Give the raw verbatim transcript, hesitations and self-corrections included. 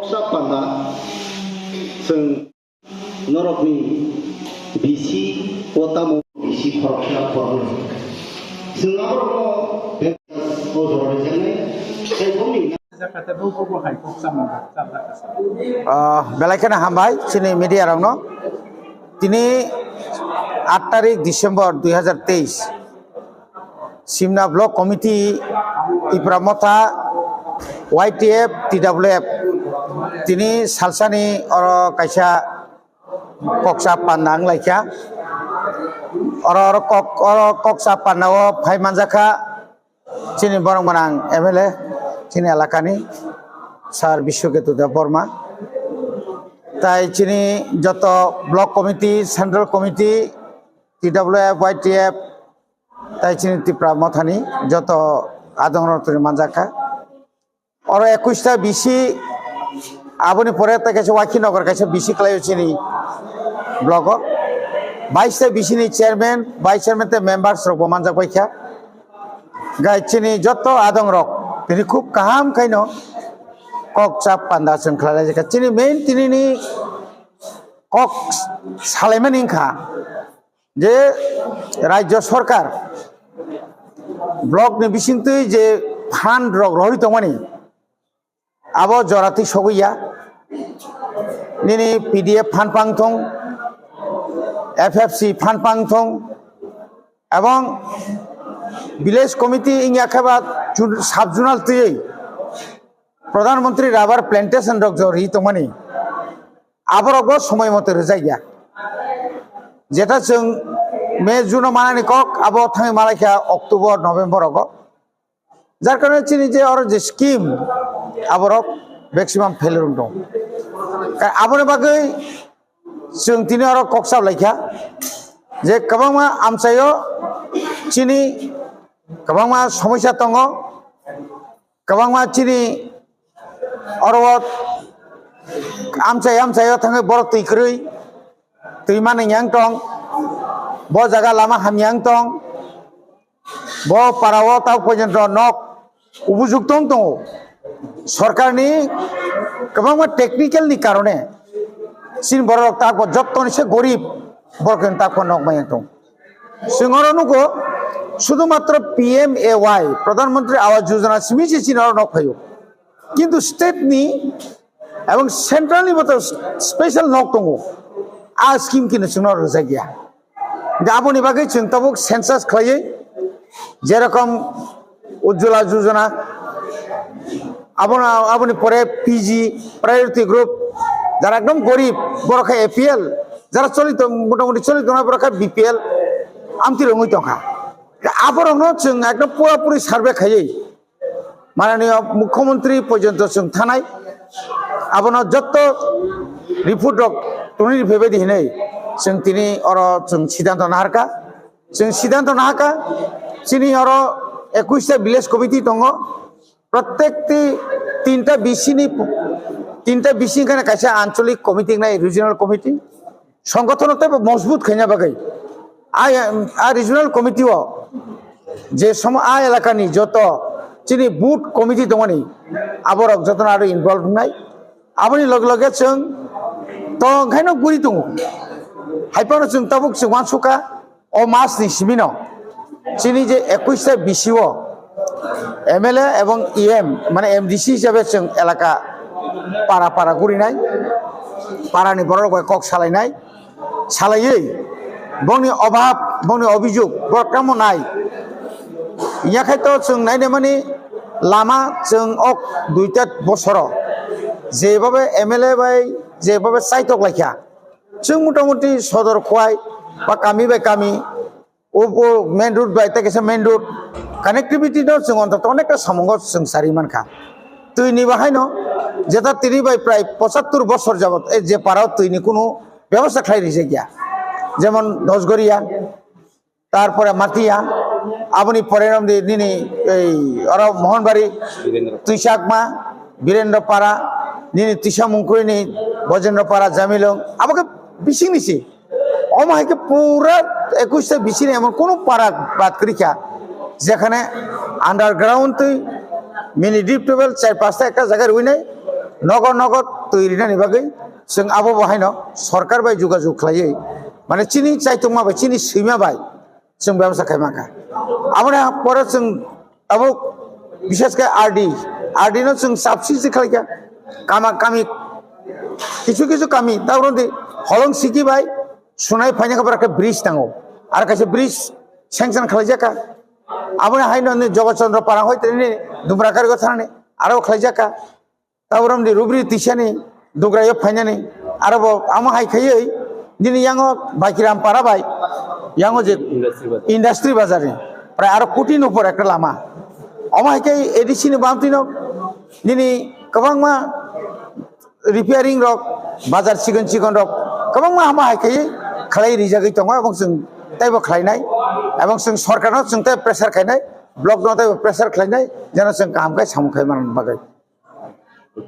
Sa panda, chwng norokni bisi o tamo bisi khoroksa khoroknwi. Chwng aborokno o jora rwjaknai, tei bongni Ah, belai kheno hambai chini media rokno. Tini aat tarik December dui hajar teis, Simna Block Committee, Tipra Motha, Y T F, T W F, tini salsani oro kaisa koksa panda wng laikha. Oro, oro kok, oro koksa panda o phai manjakha. Chini borok gwnang M L A, chini elakani Sir Biswaketu Debbarma, tai chini joto block committee, central committee, T W F, Y T F, tai chini Tipra Mothani joto adongrok tini manjakha. Oro ekush ta bisi, aboni pore tai kaisa Wakhinagar kaisa bisi khlaio chini block o. Bais ta bisi ni chairman, vice chairman tei members rok bo manjak bai kha. Gai chini joto adong rok tini khub kaham khaino kok chap panda chwng khlai lai kha. Chini main tini ni kok salaimani wngkha je Rajya Sarkar block ni bisingtwi je fund rok rohorwi tongmani, abo joratwi sogwi ya. Nini P D F phan pang thung, F F C phan pang thung, ebong village committee wngya khe ba jun-, sub zonal twiwi Pradhan Mantri rubber plantation rok jo ri tongmani, aborok bo somoi mote rwjak ya. Jeta chwng May, June o manani kok, abo thangwi malai kha October, November rogo. Jar karone chini je oro je scheme, aborok maximum failure wng tongo. Ka-, aboni bagwi chwng tini oro kok chap lai kha je kwbangma amchaio chini kwbangma somosya tongo, kwbangma chini oro amchai amchaio thangwi borok twi kwrwi, twi manwi yang tong, bo jaga lama hamya wng tong. Bo para o tabuk porjonto nok ubujukto wng tongo. Sorkarni kwbangma technical ni karone chini borok tabuk jottoni se gorib borok tabuk nok maya tong. Chwng oro nugo, sudhumatro P M A Y, Pradhan Mantri Awas Yojana simi se chini oro nok phaio. Kintu state ni ebong central ni boto special nok tongo. A scheme kino chwngno rwjak ya. Hingke aboni bagwi chwng tabuk census khlaiwi, jerokom Ujjwala Yojana, abono, aboni pore P G, priority group, jara ekdom gorib, borok khe A P L, jara choli tong, motamoti choli tongnai borok khe B P L, amtwi rwngwi tongkha. Aborokno chwng ekdom pura puri survey khaiwi, Mananiya Mukhyamantri porjonto chwng thanai, abono jotto report rok tongwi riphaibadi hinwi chwng tini oro chwng siddhanto naharkha. Chwng siddhanto nahakha, chini oro ekush ta village committee tongo, prottek ti tinta B C ni, tinta B C ni kaisa anchalik committee wngnai, regional committee. Songothono teibo mojbut khaina bagwi a, a regional committee o je somo a elakani joto chini booth committee tongmani aborok jotono aro involve wngnai. Aboni loge loge chwng tong khaino guri tongo. Haiphano chwng tabuk chwng uansukha o mas ni simino chini je ekush ta B C o M L A ebong E M, mane M D C hisabe chwng elaka para para gurinai, para ni borok rok bai kok salainai, salaiwi bongni obhab, bongni obhijog borok tamo nai. Yakhai to chwng nainai mani lama chwng ok duita bosoro jebhabe M L A bai jebhabe chaitok laikha, chwng motamoti sodor khwai ba kami bai kami O, o main road bai tei kaisa main road connectivity no chwng ontoto onekta samungo chwng sari mankha. Twi ni bahaino jeta tini bai prai pochattor bosor jabot, eh, je parao twi ni kunu bebosta khlai rijak ya. Jemon Dosgoria, tarpore Matia, aboni pore romdi nini ei oro Mohanbari, Twisakma, Birendra Para, nini Tisa Mungkuri ni Bojendra Para, Jamilong, abo khe bising ni si. Omo hai khe pura ekush ta B C ni emon kono para bad kwrwi kha, jekhane underground twi mini deep tubewell char pasta ekta jaga rwi nai, nogo nogo twi rinani bagwi chwng abo bo haino sorkar bai jogajog khlaiwi, mane chini chaitokma bai, chini swima bai chwng bebsa khai mankha. Aboni pore chwng abo bishesh khe R D, R D no chwng subsidy khlaikha. Kama kami, kisu kisu kami, ta oro di holong siki bai sunai phaina khe bwrwkhe bridge nango. Ar kaisa bridge sanction khlaijak kha. Aboni haino ni Jogot Chandra Para hoi tini Dumrakari go thanani aro khlaijak kha. Ta oro di Rubri Tisani Dugrayo phainani aro bo amo hai khaiwi nini yango Bakiram Para bai yango je Industry bazar. Industry bazar ni prai aro koti ni upor ekta lama. Omo hai khe A D C ni bamtwi no nini kwbangma repairing rok, bazar chikon chikon rok kwbangma hama hai khaiwi khlai rijagwi tongo, ebong chwng teibo khlainai, ebong chwng sorkar no chwng tei pressure khainai, block no teibo pressure khlainai, jeno chwng kaham khe samung khai manna bagwi.